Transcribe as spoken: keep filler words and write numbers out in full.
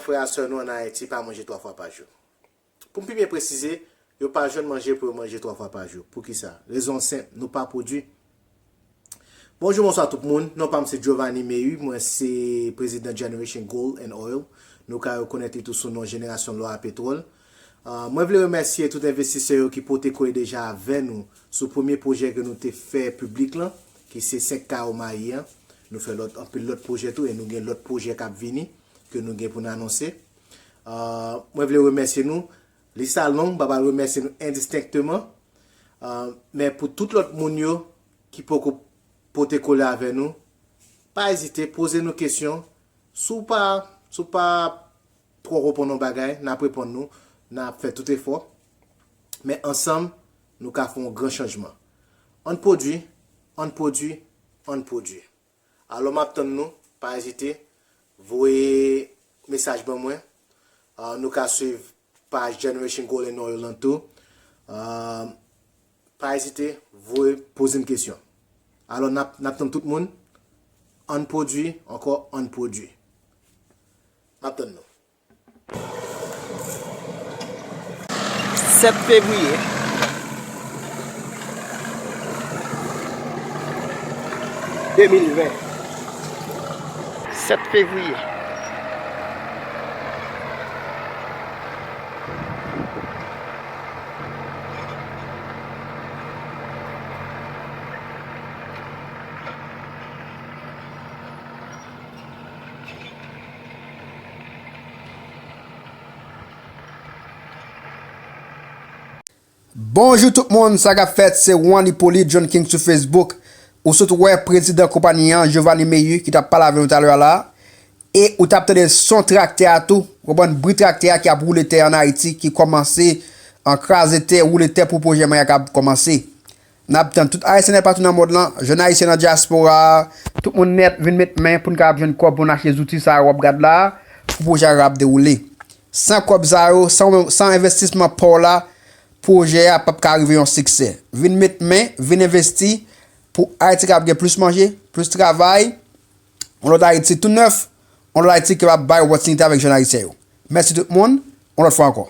Frè a sè nou ann Ayiti pa manje twa fwa pa jou. Pou m pi byen presize, yo pa jwenn manje pou yo manje twa fwa pa jou. Poukisa? Rezon senp, nou pa pwodui. Bonjou, bonswa tout moun. Non pa m se Giovanni Mehu, mwen se prezidan Generation Gold and Oil. Nou ka rekonèt li tou sou non Jenerasyon Lò a Petwòl. Ah, mwen vle remèsye tout envestisè yo ki pote kole deja avè nou sou premye pwojè ke nou te fè piblik lan, ki se senk kawo mayi an. Nou fè lòt, anpil lòt pwojè tou, e nou gen lòt pwojè k ap vini, ke nou gen pou n anonse. Ah, mwen vle remèsye nou. Lis la long, m pa pral remèsye nou endistenkteman. Ah, men pou tout lòt moun yo ki poko pote kole avè nou, pa ezite, poze nou kesyon. Si w pa, si w pa twò konprann yon bagay, n ap reponn nou, n ap fè tout efò. Men ansanm, nou ka fè yon gran chanjman. Ann pwodui, ann pwodui, ann pwodui. Alò, m ap tann nou, pa ezite, voye mesaj ban mwen. Ah, nou ka swiv paj Generation Gold and Oil lan tou. Ah, pa ezite, voye, poze m kesyon. Alò, n ap, n ap tann tout moun. Ann pwodui, ankò, ann pwodui. M ap tann nou. Sèt fevriye de mil ven. Sèt fevriye. Bonjou tout moun, sa k ap fèt? Se Juan Hyppolite, John King sou Facebook. Ou sot wè prezidan konpayi an, Giovanni Mehu, ki t ap pale avè nou talè a la. E ou t ap tande son traktè a tou, ou konprann bri traktè a ki ap woule tè ann Ayiti, ki kòmanse an kraze tè, woule tè pou pwojè maya k ap kòmanse. N ap tann tout Ayisyen nèt patou nan mond lan, jèn Ayisyen nan dyaspora a, tout moun nèt vin met men pou n kapab jwenn kòb pou n achte zouti sa yo w ap gad la a, pou pwojè a kapab dewoule. San kòb sa yo, san, san envestisman pa w la, pwojè a p ap ka rive yon siksè. Vin met men, vin envesti pou Ayiti kapab gen plis manje, plis travay, yon lòt Ayiti tou nèf, yon lòt Ayiti ki kapab bay opòtinite avèk jèn Ayisyen yo. Mèsi tout moun, yon lòt fwa ankò.